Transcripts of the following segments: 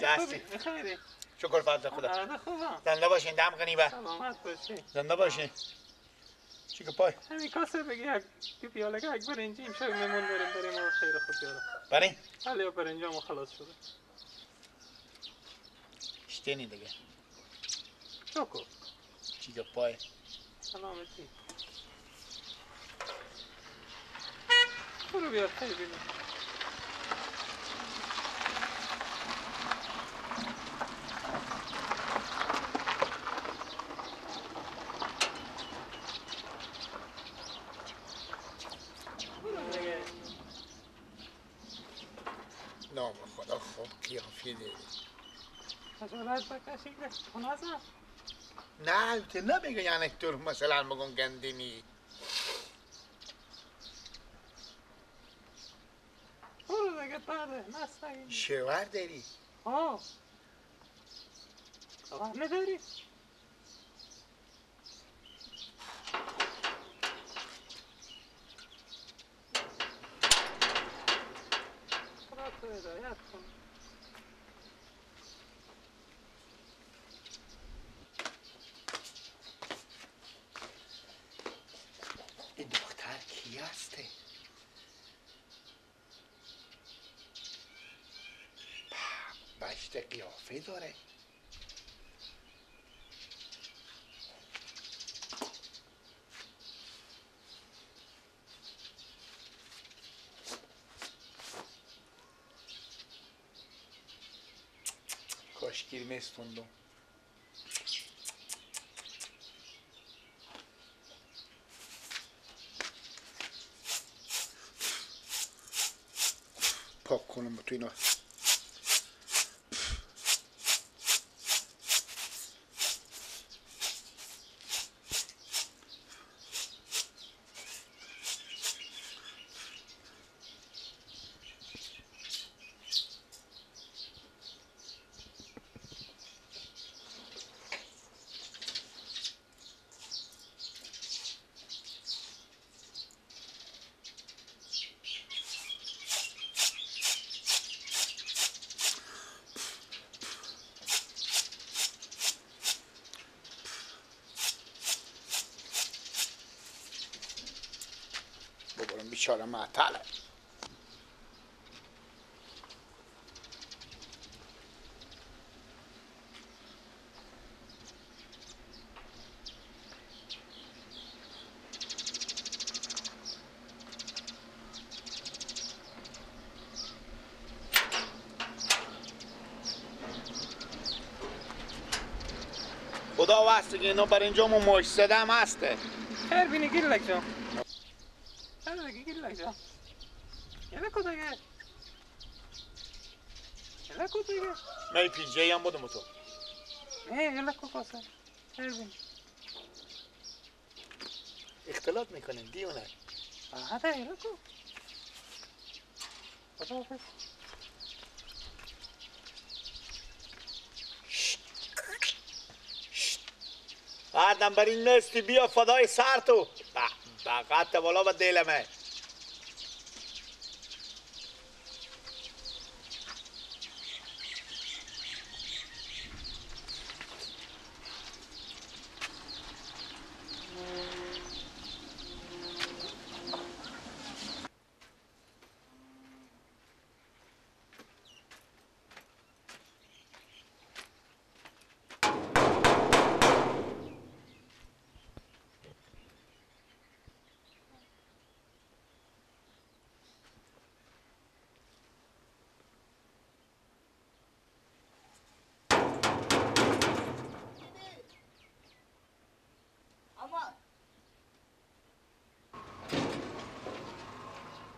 دستی شکر فضل خدا. زنده باشین دم غنی با. سلامت باشین. زنده باشین. چی که پای؟ همین کاسه بگی یک دو پیاله که یک برنجی امشب میمون بریم بریم و خیر خوب بیاره. بریم؟ بله برنجی هم خلاص شده. شتینی دیگه. شکر. چی که پای؟ سلامتی. برو بیار خیر بینیم. نام خدا خوب قیافه داری. خجالت بکشی که نزن. نه تو نمیگه یعنی تو مثلا بگم گندینی. برو دیگه بله نستگی. شوهر داری؟ آه شوهر نداری؟ خدا تو هدایت کن. این دختر کی هسته؟ بشت قیافه داره. کاش گیرمستوندم. پاک کنم تو اینا. بیچاره معطله. خدا واسه که اینا بر اینجا مو ماش زدم هسته. خیر بینی گیرلک جان. گیرلک جان. یه کو دیگه. یه کو دیگه. من پیجه هم بودم تو. نه یه کو کاسه. خیر بینی. اختلاط میکنین دیونه. آها یه کو. خدا حافظ. بعدم بر این نستی بیا فدای سر تو. بقیت بالا به دلمه.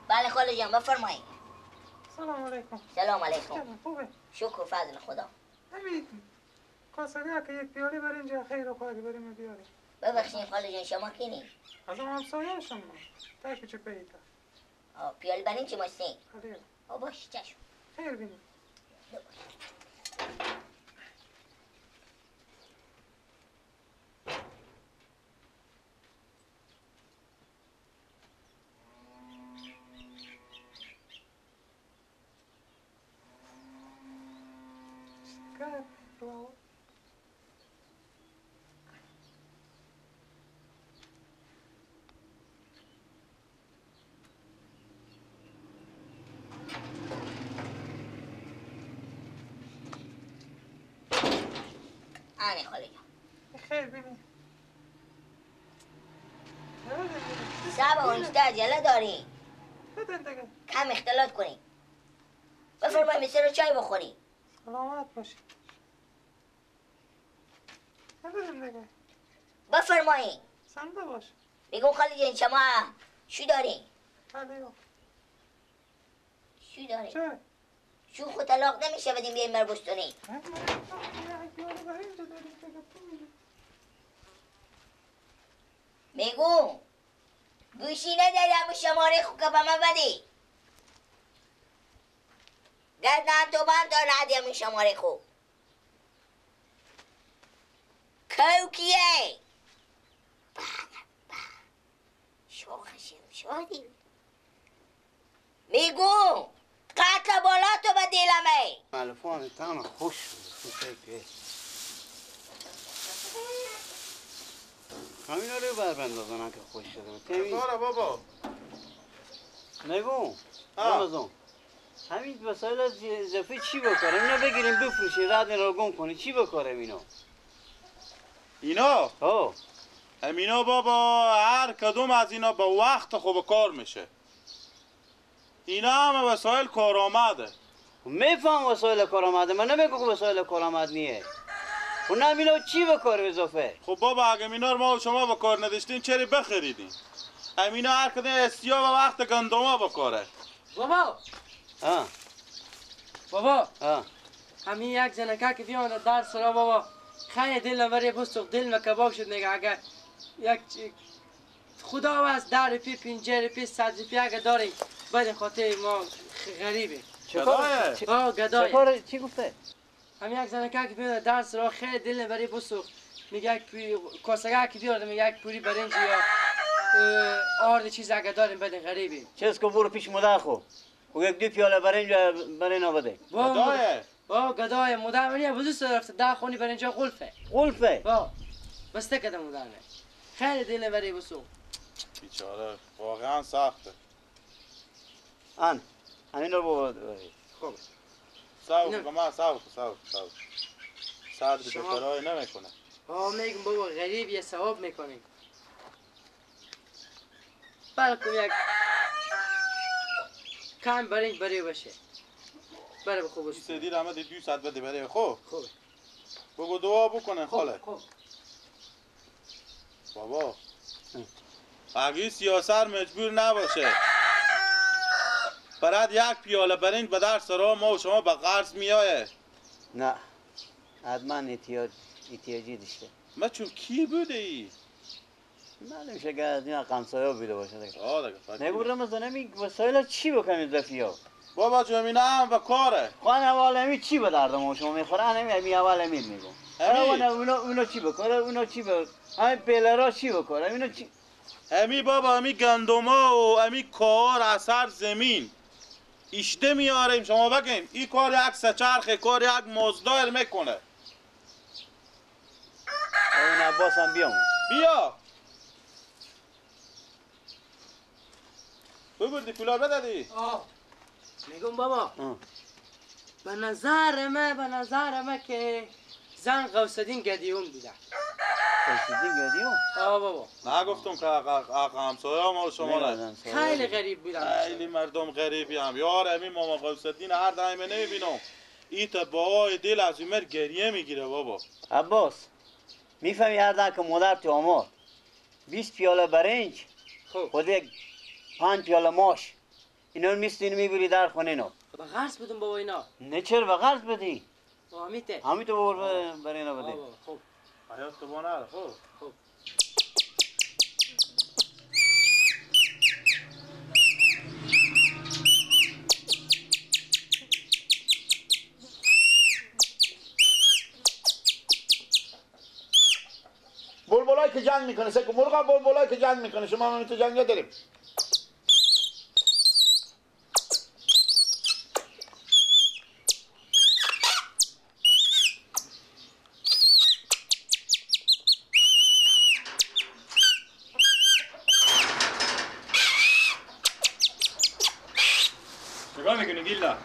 بله خاله جان بفرمایید. سلام علیکم. سلام علیکم. خوبه؟ شکر فضل خدا. همین کاسه که یک پیاله بر اینجا خیر و خواهی بریم بیاری. ببخشید خاله جان شما کی نی؟ از اون همسایه شما. تا کوچه پیدا. آه پیاله برین چی ماشین؟ بله. آه باش چشم. خیر بینی. آنه خاله جان. خیر ببین. صبر اونجا عجله داریم. کم اختلاط کنیم. بفرمایید مثل رو چای بخوریم. سلامت باشید. بفرمایید. سنده باش. میگم خاله جان شما شو دارین؟ شو دارین؟ چه؟ شو خود طلاق نمیشه بدیم بیایم مربوستونی. میگم گوشی نداری همون شماره خود که به من بدی. گردن تو بند تا ندی همون شماره خوب. کوکیه شاخشیم شادی. میگم قتل بالا تو به دیلمه. ملفان تمام خوش شد. همینا رو بر بندازن که خوش شده. آره بابا. نگو. رمضان. همین وسایل از اضافه چی بکارم؟ اینا بگیریم بفروشیم رد رو گم کنیم. چی بکارم اینا؟ اینا؟ ها. امینا بابا هر کدوم از اینا به وقت خوب کار میشه. اینا همه وسایل کارآمده. میفهم وسایل کارآمده، من نمیگم که وسایل کارآمد نیه. اونم اینا چی به کار اضافه؟ خب بابا اگه اینا رو ما و شما به کار نداشتیم چرا بخریدیم؟ امینا هر کدوم استیا و وقت گندما بکاره. بابا ها بابا ها همین یک زنکه که بیان در سرا بابا خیلی دلم برای بستق دلم کباب شد. میگه اگه یک خدا از در پی 50 پی 100 پی اگه داریم بعد خاطر ما غریبه. چطوره؟ آه گدای. چی گفته؟ همین یک زنکه که بیان در سرا خیلی دلم برای بستق میگه یک پوری کاسه که بیارد میگه یک پوری برنج یا آرد چیز اگه داریم بده غریبیم. چیز کو برو پیش مادر خو و یک دو پیاله برنج برای اینا بده. گدایه. با گدای مادر منی بزرگ رفته ده خونی برنجا قلفه. قلفه. با بسته کدام مادر خیلی دل برای بسو. بیچاره واقعا سخته. ان همین رو بابا. خب صبر کن ما صبر صبر صبر. صدر دکترای نمیکنه. آه میگم بابا غریب یه ثواب میکنیم. بلکم یک کم برنج برای باشه. برای خوب باشه. سدیر احمد 200 بده برای خوب. خوب. بگو دعا بکنه خاله. خوب. بابا اگه سیاسر مجبور نباشه برات یک پیاله برنج به در سرا ما و شما به قرض میایه. نه حتما احتیاجی داشته. ما چون کی بوده ای؟ معلوم شه که از این قمسایا بوده باشه دیگه. آه دیگه. نگو رمضان همین وسایل چی بکنیم اضافی ها؟ بابا جون اینا هم به کاره. خان اول همین چی به درد ما شما میخوره؟ همین اول همین میگم. اونا چی بکاره؟ اونا چی به همین پیلرا چی بکاره؟ اینا چی؟ امی بابا امی گندما و امی کار اثر زمین ایشته میاریم شما بگیم این کار یک سچرخه کار یک مزدار میکنه. اون عباس هم بیام. بیا ببردی پولا بدادی. آه میگم بابا به نظر من که زن غوث‌الدین گدیون بوده. غوث‌الدین گدیون؟ آه بابا نگفتم که آقا همسایه ما و شما نه. خیلی غریب بودم. خیلی مردم غریبی هم یار همین ماما غوث‌الدین هر دائما نمیبینم. این تا بابای دل از عمر گریه میگیره بابا. عباس میفهمی هر دم که مادر تو آمد 20 پیاله برنج خود یک 5 پیاله ماش اینا رو میستینی میبری در خونه اینا. به قرض بدم بابا اینا. نه چرا به قرض بدی؟ همیته. همیته بابا برای اینا بده. خب. حیات تو بانه خب. خب. بلبلای که جنگ میکنه سکو مرغا بلبلای که جنگ میکنه شما هم تو جنگ نداریم. بیلا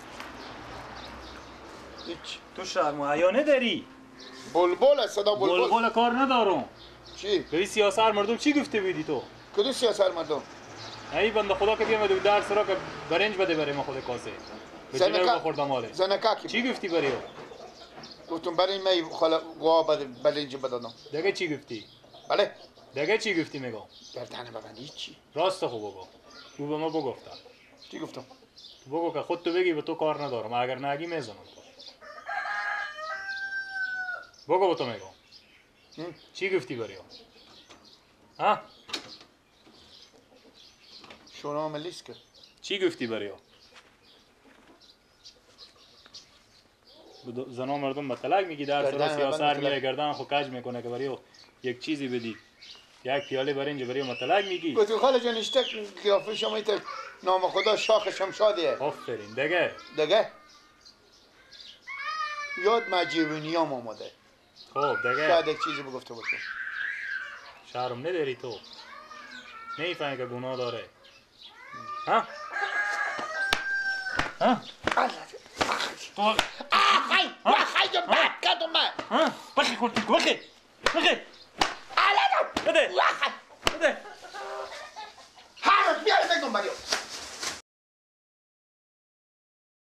هیچ. تو شرم و حیا نداری؟ بلبل صدا بلبل. بلبل کار ندارم. چی؟ به سیاست مردم چی گفته بودی تو؟ کدوم سیاست مردم؟ ای بنده خدا که بیامد در سرا که برنج بده برای ما خود کاسه. به جلو بخوردم ماله. زنکا چی گفتی برای او؟ گفتم برای می خاله غوا بده برنج بدادم. دیگه چی گفتی؟ بله. دیگه چی گفتی میگم؟ گردن ببند هیچی. راست خو بگو. او به ما بگفتا. چی گفتم؟ تو بگو که خود تو بگی به تو کار ندارم، اگر نگی میزنم تو. بگو به تو میگم. چی گفتی برای او؟ ها؟ شورا لیس کرد. چی گفتی برای او؟ زنا مردم به طلاق میگی در سرا سیاست میره گردن خو کج میکنه که برای او یک چیزی بدی. یک پیاله برنج برای مطلق میگی. گفتم خاله جان اشتک قیافه شما ایت نام خدا شاخ شمشادیه. آفرین. دیگه دیگه یاد مجیبونیام آمده. خب دیگه شاید یک چیزی بگفته باشه. شرم نداری تو؟ نمیفهمی که گناه داره. ها؟ ها؟ تو آخی آخی بد کردم من. ها؟ بخی خورد بخی بخی.